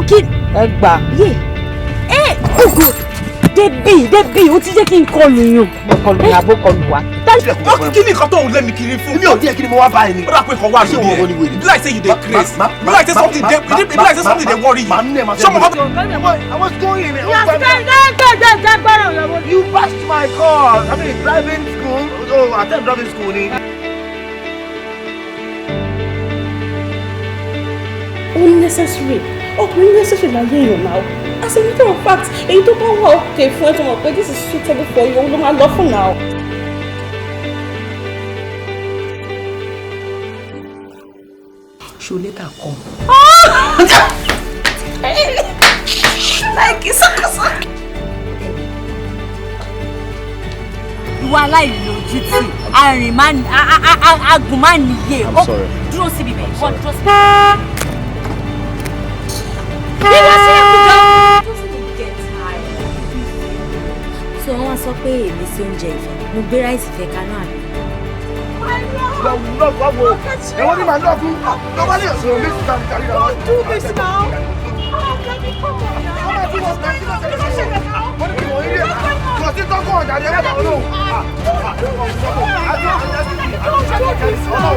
Kí. Ẹ gbà. Yé ẹ ògùn débì débì, ó ti jẹ́ kí n kọlù yàn. Mo kọlù yàn àbó kọlù wa. Kí ni nǹkan tó ń lé mi kiri fún? Mi ò díẹ̀, kí ni mo wá bá ẹ ni? Ó dà pé nǹkan wà Ṣé lórí òun ni ẹ. wèrè? Be like say you dey craze. Be like say something dey, be like say something dey worry you. Màá nínú ẹ̀ máa Ṣé mo kọ́ I was going in. You bashed my car. I mean, driving school. Oh, attend driving school ni. Ó necessary, ọkùnrin necessary láyé èèyàn náà. As a matter of fact, èyí tó bá wà okay fún ẹ, tó mọ̀ pé this is suitable for you, ló máa lọ fún náà. Ṣo later come. Like ìsọkọsọ. Ìwà aláìlójútì, arìn má agùn má níyè. I'm sorry. Dúró síbi bẹ́ẹ̀, wọ́n dúró síbi. Ìwọ sí ẹ̀kújọ. Get tired. So wọ́n sọ pé èmi sí oúnjẹ ìfẹ́, mo gbé rice ìfẹ́ kaná, àbí? Ẹ̀wọ́n ní màá lọ fún. Lọ́wọ́ lè sọ̀rọ̀ mi síta níta ríra. Don't do this now. Oh, Kemi, come on now. Wọ́n ti wọ́n kí ló ṣẹlẹ̀? Wọ́n ní kí wọ́n ilé. Kò sí tọ́kọ̀ ọ̀jà ní ẹ̀rọ olóhùn. Don't do this now.